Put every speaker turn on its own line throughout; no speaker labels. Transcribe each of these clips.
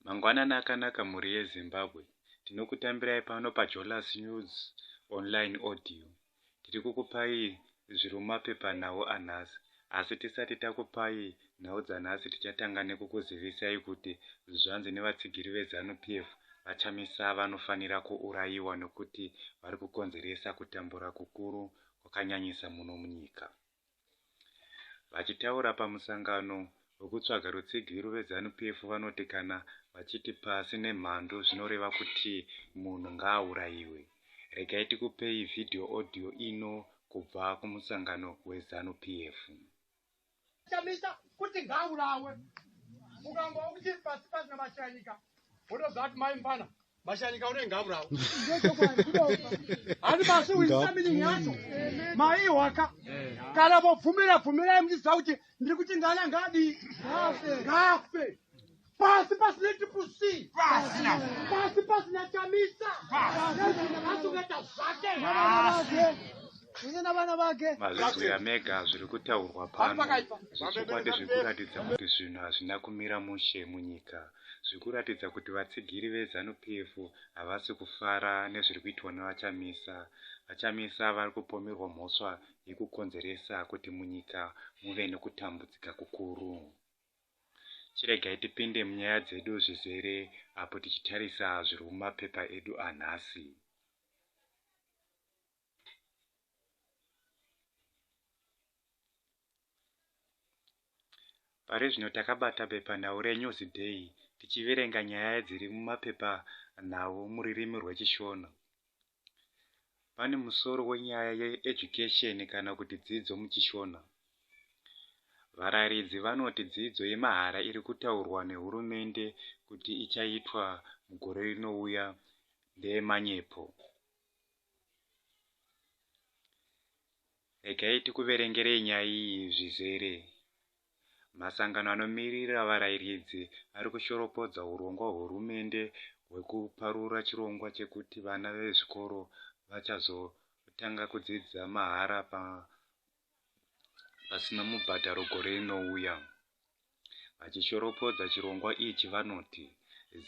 Mangwanani akanaka mhuri yeZimbabwe. Tinokutambirai pano paJolas News Online Audio. Tiri kukupai zviri mumapepanhau anhasi. Asi tisati takupai nhau dzanhasi tichatanga nekukuzivisai kuti zvanzi nevatsigiri veZanu PF VaChamisa vanofanira kuurayiwa nekuti vari kukonzeresa kutambura kukuru kwakanyanyisa muno munyika. Vachitaura pamusangano wekutsvaga rutsigiro veZanu PF vanoti kana vachiti pasi nemhandu zvinoreva kuti munhu ngaaurayiwe. Regai tikupei vhidhiyo audio ino kubva kumusangano weZanu PF.
Chamisa kuti ngaaurawe. Ukamba kuti pasi pasi namashanyika wotoziva kuti mai mfana mashanyika unenge ngaaurawe. Hani pasi uisa meaning yacho maihwaka kana vobvumira bvumirai muchiziva kuti ndiri kuti ngana ngadii ngafe pasi pasina triple c pasi pasina chamisa asungaita zvake
zvese navana vake.
Mazvinzwira mega zviri kutaurwa pano zvechokwadi zviri kuratidza kuti zvinhu hazvina kumira mushe munyika. Zviri kuratidza kuti vatsigiri veZanu PF havasi kufara nezviri kuitwa naVaChamisa. VaChamisa vari kupomerwa mhosva yekukonzeresa kuti munyika muve nekutambudzika kukuru. Chiregai tipinde munyaya dzedu zvizere apo tichitarisa zviri mumapepa edu anhasi. Pari zvino takabata bepanhau reNewsDay tichiverenga nyaya dziri mumapepanhau mururimi rwechiShona. Pane musoro wenyaya yeEducation kana kuti dzidzo muchiShona. Varairidzi vanoti dzidzo yemahara iri kutaurwa nehurumende kuti ichaitwa mugore rinouya ndeyemanyepo. Regai tikuverengerei nyaya iyi zvizere. Masangano anomirira varairidzi ari kushoropodza hurongwa hwehurumende hwekuparura chirongwa chekuti vana vezvikoro vachazotanga kudzidza mahara pasina mubhadharo gore rinouya. Vachishoropodza chirongwa ichi vanoti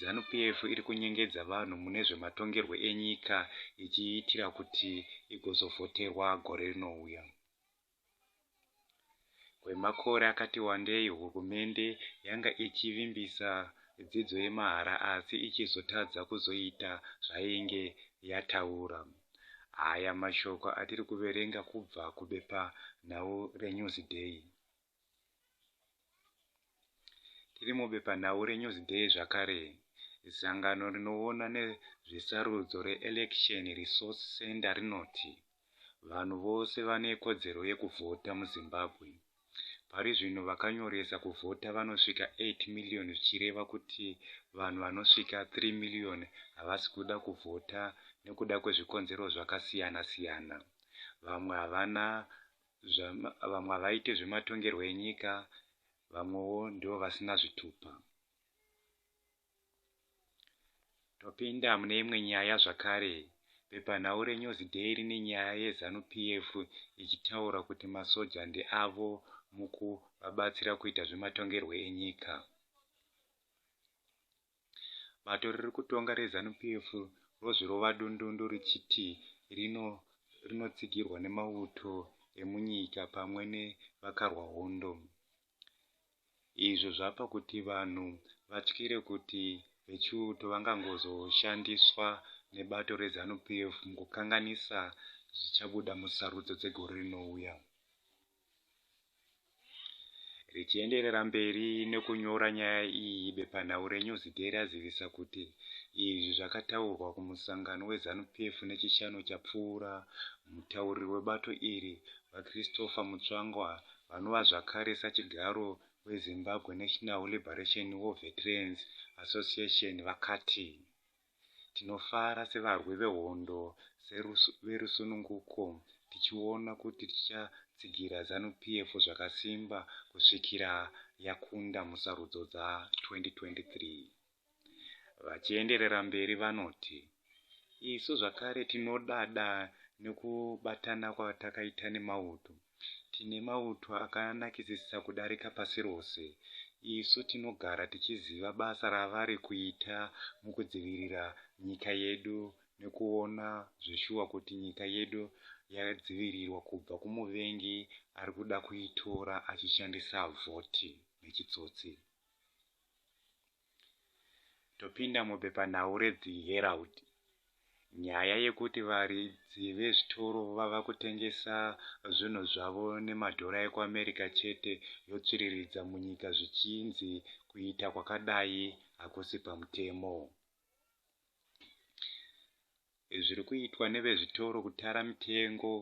Zanu PF iri kunyengedza vanhu mune zvematongerwo enyika ichiitira kuti igozovhoterwa gore rinouya. Kwemakore akati wandei hurumende yanga ichivimbisa dzidzo yemahara asi ichizotadza kuzoita zvainge yataura. Aya mashoko atiri kuverenga kubva kubepanhau reNewsDay. Tiri mubepanhau reNewsDay zvakare, sangano rinoona nezvesarudzo reElection Resource Centre rinoti vanhu vose vane kodzero yekuvhota muZimbabwe. Pari zvino vakanyoresa kuvhota vanosvika 8 miriyoni zvichireva kuti vanhu vanosvika 3 miriyoni havasi kuda kuvhota nekuda kwezvikonzero zvakasiyana-siyana. Vamwe havana vamwe havaite zvematongerwo enyika, vamwewo ndivo vasina zvitupa. Topinda mune imwe nyaya zvakare. Bepanhau reNewsDay rine nyaya yeZanu PF ichitaura kuti masoja ndeavo mukuvabatsira kuita zvematongerwo enyika. Bato riri kutonga reZanu PF rozvirova dundundu richiti rinotsigirwa nemauto emunyika pamwe nevakarwa hondo. Izvo zvapa kuti vanhu vatyire kuti vechiuto vangangozoshandiswa nebato reZanu PF mukukanganisa zvichabuda musarudzo dzegore rinouya. Richienderera mberi nekunyora nyaya iyi, bepanhau reNewsDay razivisa kuti izvi zvakataurwa kumusangano weZanu PF neChishanu chapfuura. Mutauriri webato iri, VaChristopher Mutsvangwa, vanova zvakare sachigaro weZimbabwe National Liberation War Veterans Association vakati, Tinofara sevarwi vehondo verusununguko tichiona kuti tichatsigira Zanu PF zvakasimba kusvikira yakunda musarudzo dza2023. Vachienderera mberi vanoti, Isu zvakare tinodada nekubatana kwatakaita nemauto. Tine mauto akanakisisa kudarika pasi rose. Isu tinogara tichiziva basa ravari kuita mukudzivirira nyika yedu nekuona zveshuwa kuti nyika yedu yadzivirirwa kubva kumuvengi ari kuda kuitora achishandisa vhoti nechitsotsi. Topinda mubepanhau reThe Herald. Nyaya yekuti varidzi vezvitoro vava kutengesa zvinhu zvavo nemadhora ekuAmerica chete yotsviriridza munyika zvichinzi kuita kwakadai hakusi pamutemo. Zviri kuitwa nevezvitoro kutara mitengo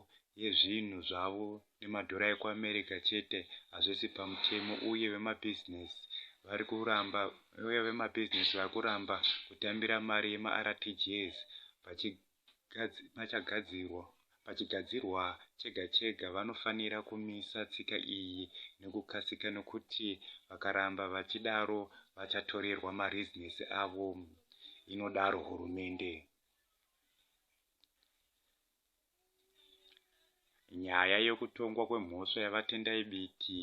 yezvinhu zvavo nemadhora ekuAmerica chete hazvisi pamutemo uye vemabhizinesi vari kuramba uye vemabhizinesi vari kuramba kutambira mari yemaRTGS pachagadzirwa pachigadzirwa chega chega vanofanira kumisa tsika iyi nekukasika nekuti vakaramba vachidaro vachatorerwa marezinesi avo, inodaro hurumende. Nyaya yekutongwa kwemhosva yaVaTendai Biti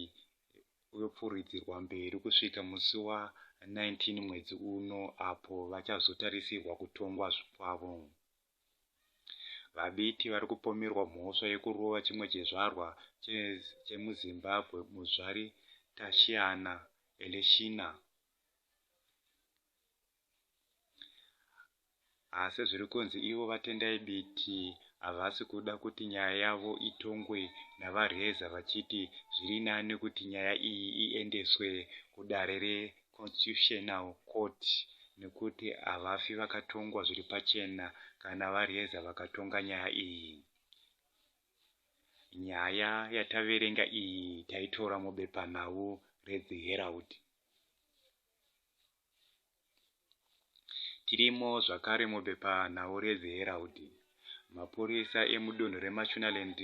yopfuuridzirwa mberi kusvika musi wa19 mwedzi uno apo vachazotarisirwa kutongwa kwavo. VaBiti vari kupomerwa mhosva yekurova chimwe chizvarwa chemuZimbabwe Muzvari Tashiana Eleshina. Asi zviri kunzi ivo VaTendai Biti havasi kuda kuti nyaya yavo itongwe naVaReza vachiti zviri nani kuti nyaya iyi iendeswe kudare reConstitutional Court nekuti havafi vakatongwa zviri pachena kana VaReza vakatonga nyaya iyi. Nyaya yataverenga iyi taitora mubepanhau reThe Herald. Tirimo zvakare mubepanhau reThe Herald. Mapurisa emudunhu reMashonaland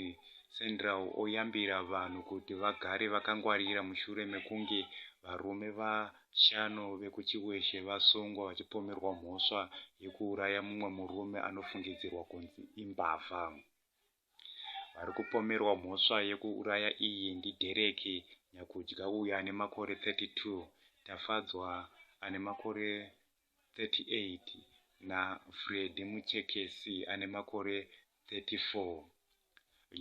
Central oyambira vanhu kuti vagare vakangwarira mushure mekunge varume vashanu vekuChiweshe vasungwa vachipomerwa mhosva yekuuraya mumwe murume anofungidzirwa kunzi imbavha. Vari kupomerwa mhosva yekuuraya iyi ndiDerek Nyakudya uyo ane makore 32, Tafadzwa ane makore 38 naFreddy Muchekesi ane makore 34,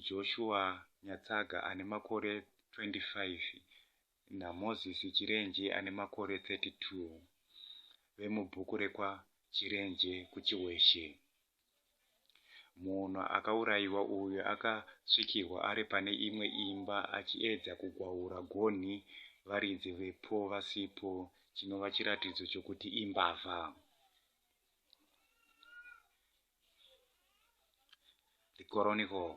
Joshua Nyatsaga ane makore 25 naMoses Chirenje ane makore 32 vemubhuku rekwaChirenje kuChiweshe. Munhu akaurayiwa uyu akasvikirwa ari pane imwe imba achiedza kugwaura gonhi varidzi vepo vasipo chinova chiratidzo chokuti imbavha. The Chronicle.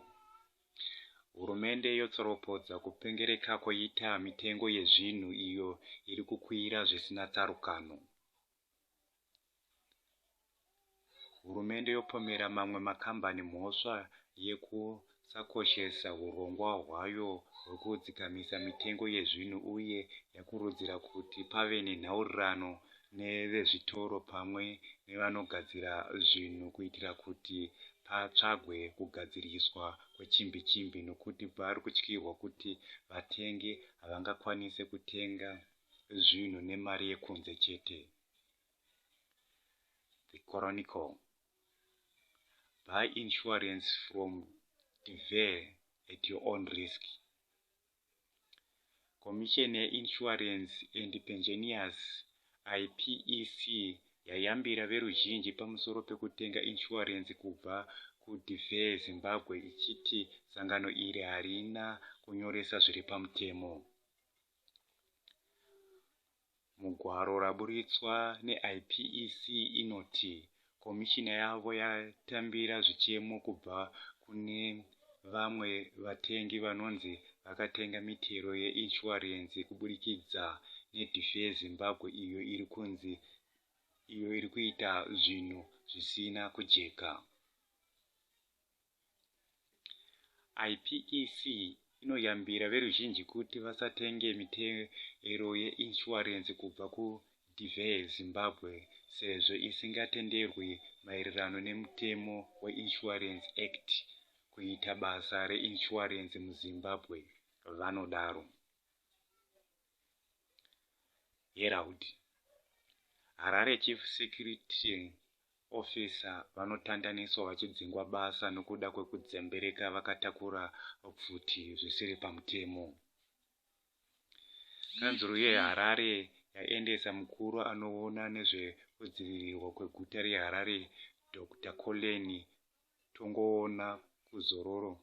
Hurumende yotsoropodza kupengereka kwoita mitengo yezvinhu iyo iri kukwira zvisina tsarukano. Hurumende yopomera mamwe makambani mhosva yekusakoshesa hurongwa hwayo hwekudzikamisa mitengo yezvinhu uye yakurudzira kuti pave nenhaurirano nevezvitoro pamwe nevanogadzira zvinhu kuitira kuti patsvagwe kugadziriswa kwechimbi-chimbi nokuti pari kutyirwa kuti vatengi havangakwanise kutenga zvinhu nemari yekunze chete. The Chronicle. Buy insurance from Dever at your own risk. Komisheni yeInsurance and Pensioners IPEC yayambira veruzhinji pamusoro pekutenga inshuwarenzi kubva kuDever Zimbabwe ichiti sangano iri harina kunyoresa zviri pamutemo. Mugwaro raburitswa neIPEC inoti komishina yavo yatambira zvichemo kubva kune vamwe vatengi vanonzi vakatenga mitero yeinshuwarenzi kuburikidza neDever Zimbabwe iyo iri kunzi iyo iri kuita zvinhu zvisina kujeka. IPEC inoyambira veruzhinji kuti vasatenge mitero yeinshuwarenzi kubva kuDever Zimbabwe sezvo isingatenderwi maererano nemutemo weInsurance Act kuita basa reinshuwarenzi muZimbabwe, vanodaro. Herald. Harare Chief Security Officer vanotandaniswa vachidzingwa basa nokuda kwekudzembereka vakatakura pfuti zvisiri pamutemo. Kanzuru yeHarare yaendesa mukuru anoona nezvekudzivirirwa kweguta reHarare, Dr Collen Tongoona, kuzororo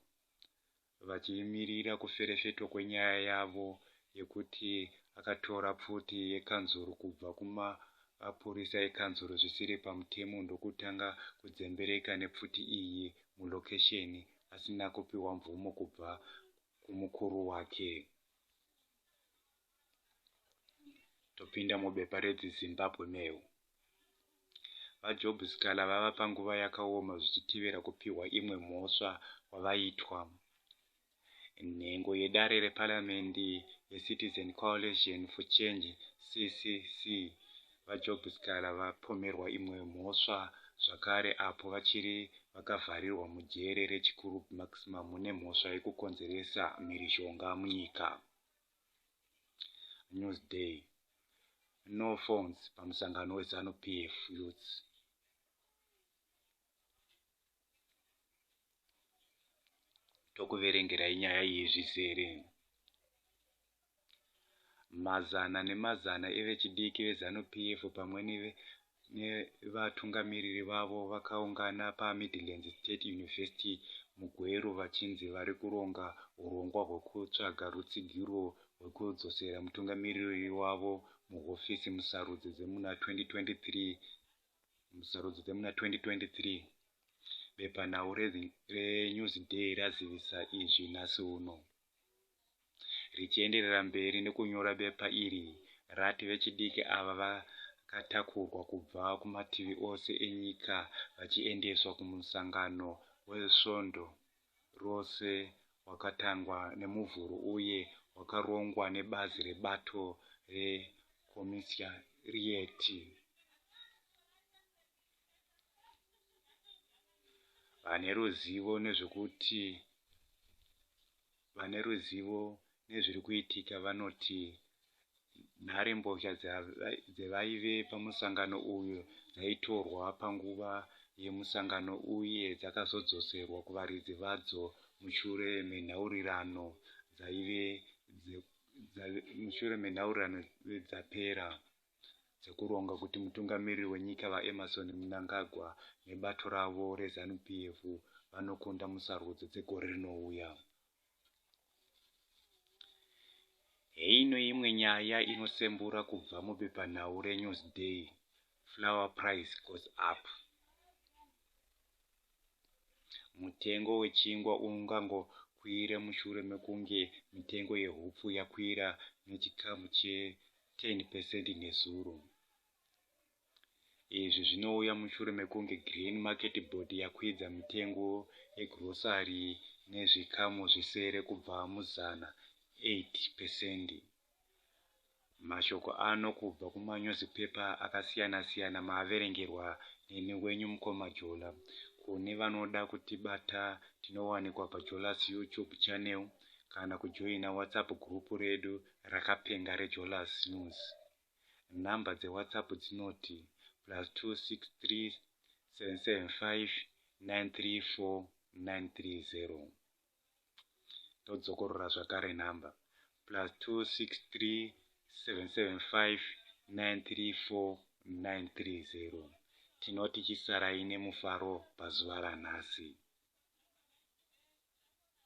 vachimirira kuferefetwa kwenyaya yavo yekuti akatora pfuti yekanzuru kubva kumapurisa ekanzuru zvisiri pamutemo ndokutanga kudzembereka nepfuti iyi murokesheni asina kupiwa mvumo kubva kumukuru wake. Topinda mubepa reThe Zimbabwe Mail. VaJob Sikhala vava panguva yakaoma zvichitevera kupihwa imwe mhosva kwavaitwa. Nhengo yedare reparamende yeCitizen Coalition for Change, CCC, VaJob Sikhala vapomerwa imwe mhosva zvakare apo vachiri vakavharirwa mujere reChikurubi Maximum nemhosva yekukonzeresa mhirizhonga munyika. Newsday. No phones pamusangano weZanu PF Youth. Tokuverengerai nyaya iyi zvizere. Mazana nemazana evechidiki veZanu PF pamwe nevatungamiriri vavo vakaungana paMidlands State University muGweru vachinzi vari kuronga hurongwa hwekutsvaga rutsigiro rwekudzosera mutungamiriri wavo muhofisi musarudzo dzemuna 2023 musarudzo dzemuna 2023. Bepanhau reNewsDay razivisa izvi nhasi uno. Richienderera mberi nekunyora bepa iri rati vechidiki ava vakatakurwa kubva kumativi ose enyika vachiendeswa kumusangano wesvondo rose wakatangwa neMuvhuro uye wakarongwa nebazi rebato reCommissariat. Vane ruzivo nezvekuti vane ruzivo nezviri kuitika vanoti nharembozha dzevaive pamusangano uyu dzaitorwa panguva yemusangano uye dzakazodzoserwa kuvaridzi vadzo mushure menhaurirano dzaive mushure menhaurirano dzapera dzekuronga kuti mutungamiriri wenyika VaEmmerson Mnangagwa nebato ravo reZanu PF vanokunda musarudzo dzegore rinouya. Heino imwe nyaya inosembura kubva mubepanhau reNewsDay. Flour price goes up. Mutengo wechingwa ungangokwira mushure mekunge mitengo yehupfu yakwira nechikamu che10 percent nezuro. Izvi zvinouya mushure mekunge Grain Market Board yakwidza mitengo yegrocery nezvikamu zvisere kubva muzana, 8 percent. Mashoko ano kubva kumanyuzipepa akasiyana-siyana maaverengerwa neni wenyu Mukoma Jola. Kune vanoda kutibata tinowanikwa paJolas YouTube channel kana kujoina WhatsApp group redu rakapenga reJolas News. Nhamba dzeWhatsApp dzinoti +263 775 934 930. Ndodzokorora zvakare nhamba +263 775 934 930. Tinoti chisarai nemufaro pazuva ranhasi.